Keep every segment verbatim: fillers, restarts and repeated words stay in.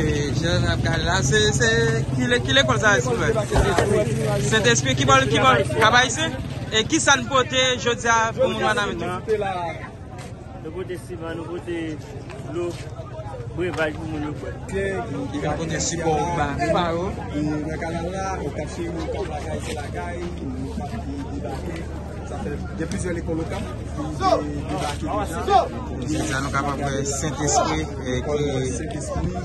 E, jan n ap gade la, se, se, ki le-, ki lekòl sa ye, silvouplè? Sentespri, ki bò, ki bò, Kap Ayisyen? E ki sa n pote jodi a pou moun Wanament yo? Nou pote siman, nou pote dlo, brevaj pou moun yo bwè. Ki vin pote sipò ba, ba yo. Nan kanal la, Okap cheri, Okap lakay, se lakay, Okap ki debake. Sa fè gen plizyè lekòl Okap ki de-, debake deja. Se sa nou kapab wè Sentespri, eh, ki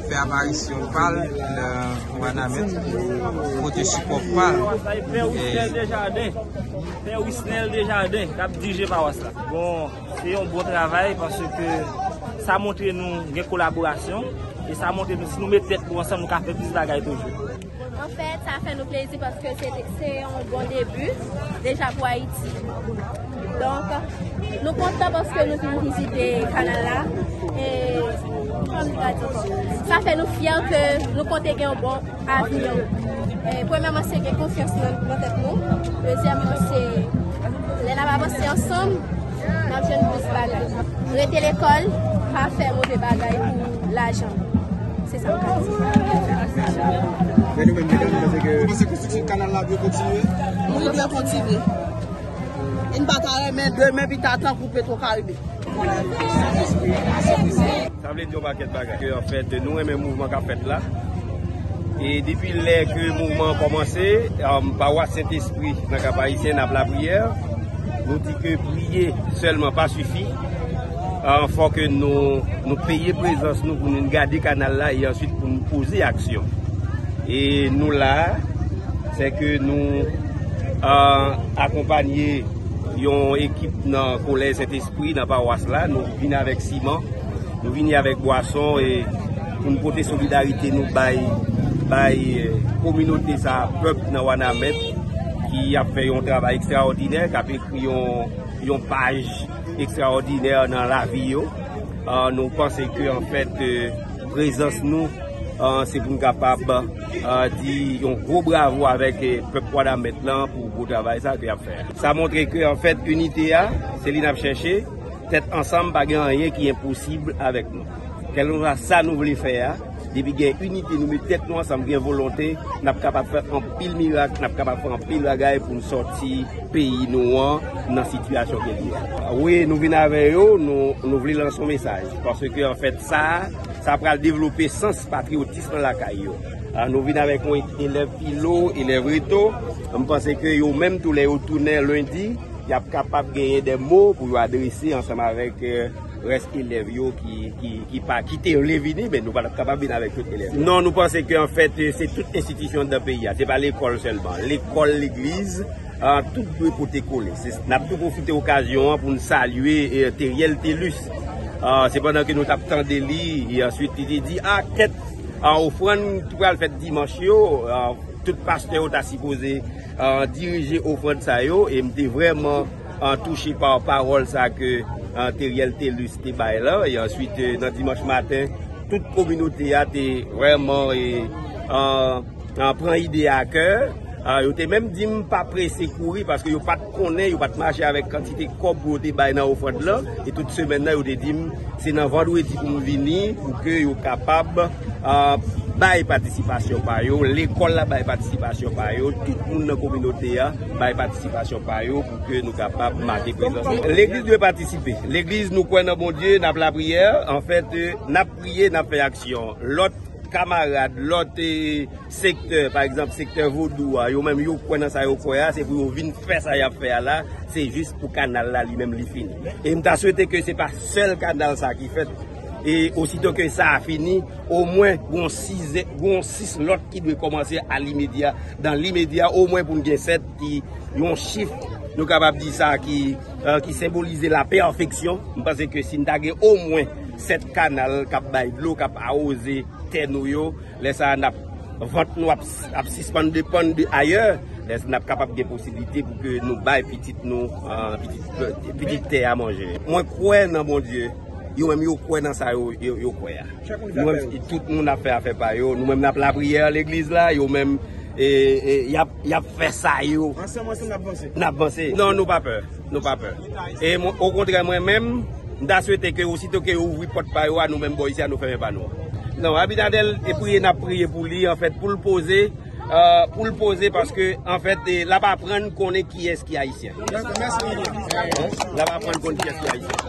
fè aparisyon pa l nan Wanament pou pote sipò pa l. Pè Wisnel Dejaden, Pè Wisnel Dejaden k ap dirije pawas la. Bon, se yon bon travay paske sa montre nou gen kolaborasyon e sa montre nou si nou met tèt nou ansanm, nou ka fè plis bagay toujou. Anfèt, sa fè nou plezi paske se, se yon bon debi deja pou Ayiti. Donk, nou kontan paske nou vin vizite kanal la. E, kòm nou ta di, sa fè nou fyè ke nou konte gen yon bon avni. E, premyèman, se gen konfyans nan, nan tèt nou. Dezyèmman, se lè n ap avanse ansanm, n ap jwenn plis bagay. Rete lekòl, pa fè move bagay pou lajan. Se sa m ka di. Men nou menm, medam, nou panse ke... Ou panse konstriksyon kanal la dwe kontinye? Wi, dwe kontinye. E n pa ta renmen demen pita tankou Petwokaribe. Sa vle di yon pakèt bagay. Ke, anfèt, nou renmen mouvman k ap fèt la. E depi lè ke mouvman an kòmanse, um, pawas Sentespri nan Kap Ayisyen, n ap lapriyè. Nou di ke priye sèlman pa sifi. Uh, fò ke nou, nou peye prezans nou pou nou gade kanal la e answit pou nou poze aksyon. E nou la, se ke nou, uh, akonpanye yon ekip nan Kolèj Sentespri, nan pawas la. Nou vin avèk siman, nou vini avèk bwason e pou n pote solidarite nou bay, bay, eh, kominote sa, pèp nan Wanament ki ap fè yon travay ekstraòdinè, k ap ekri yon, yon paj ekstraòdinè nan lavi yo. Ah, nou panse ke, anfèt, eh, prezans nou, ah, se pou n kapab, ah, di yon gwo bravo avèk, eh, pèp Wanament lan pou gwo travay sa ke y ap fè a. Sa montre ke, anfèt, inite a, se li n ap chèche. Tèt ansanm, pa gen anyen ki enposib avèk nou. Kèlkeswa sa nou vle fè a, depi gen inite, nou met tèt nou ansanm, gen volonte, n ap kapab fè anpil mirak, n ap kapab fè anpil bagay pou n sòti peyi nou an nan sitiyasyon ke l ye a. Wi, nou vin avè yo, nou, nou vle lanse yon mesaj. Paske, anfèt, sa, sa pral devlope sans patriyotis lan lakay yo. Ah, nou vin avèk yon elèv filo, elèv reto. M panse ke yo menm tou lè yo tounen lendi, y ap kapab genyen de mo pou yo adrese ansanm avèk, eh, rès elèv yo ki, ki, ki pa, ki te vle vini, men nou pa t ap kapab vin avèk tout elèv. Non, nou panse ke, anfèt, eh, se tout enstitisyon anndan peyi a. Se pa lekòl sèlman. Lekòl, legliz, ah, tout dwe pote kole. Se, n ap tou pwofite okazyon an pou n salye, eh, Teriel Telus. Ah, se pandan ke nou t ap tande li, e answit li te di, ah, kèt, ah, ofrann ki pral fèt dimanch yo, ah, tout pastè yo ta sipoze, ah, dirije ofrann sa yo, e m te vrèman, ah, touche pa pawòl sa ke, ah, Teriel Telus te bay la, e answit, eh, nan dimanch maten, tout kominote a te vrèman, eh, ah, ah, pran ide a kè. Ah, yo te menm di m pa prese kouri paske yo pa t konnen, yo pa t mache avèk kantite kòb pou yo te bay nan ofrann lan. E tout semèn nan, yo te di m se nan vandredi pou m vini pou ke yo kapab, ah, bay patisipasyon pa yo, lekòl la bay patisipasyon pa yo, tout moun nan kominote a bay patisipasyon pa yo pou ke nou kapab make prezans nou. Legliz dwe patisipe. Legliz, nou kwè nan Bondye, n ap lapriyè. Anfèt, eh, n ap priye, n ap fè aksyon. Lòt kamarad, lòt, eh, sektè, pa egzanp, sektè vodou a, yo menm yo kwè nan sa yo kwè a, se pou yo vin fè sa y ap fè a la, se jis pou kanal la li menm li fini. E m ta swete ke se pa sèl kanal sa ki fèt, e osito ke sa a fini, omwen gon sis, gon sis lòt ki dwe kòmanse a limedya, dan limedya, omwen pou n gen sèt ki yon chif, nou kapab di sa ki, eh, ki senbolize lapèfeksyon. M panse ke si n ta gen omwen sèt kanal k ap bay dlo, k ap awoze tè nou yo, lè sa a n ap, vant nou ap, ap sispann depann de ayè, lè sa a n ap kapab gen posiblite pou ke nou bay pitit nou, eh, pitit, pitit tè a manje. Mwen kwè nan Bondye, yo menm yo kwè nan sa yo, yo, yo kwè a. Nou menm, tout moun ap fè afè pa yo. Nou menm n ap lapriyè legliz la, yo menm, e, e, y ap, y ap fè sa yo. Ansanm, ansanm, n ap vanse. N ap vanse. Non, nou pa pè. Nou pa pè. E mwen, okontrè, mwen menm, m ta swete ke osito ke yo ouvri pòt pa yo a, nou menm bò isi a, nou fèmen pa nou. Non, Abinader, e priye n ap priye pou li, anfèt, pou l poze, euh, pou l poze, paske, anfèt, e, l ap aprann konnen kiyès ki ayisyen. Dakò, mèsi. L ap aprann konnen kiyès ki ayisyen.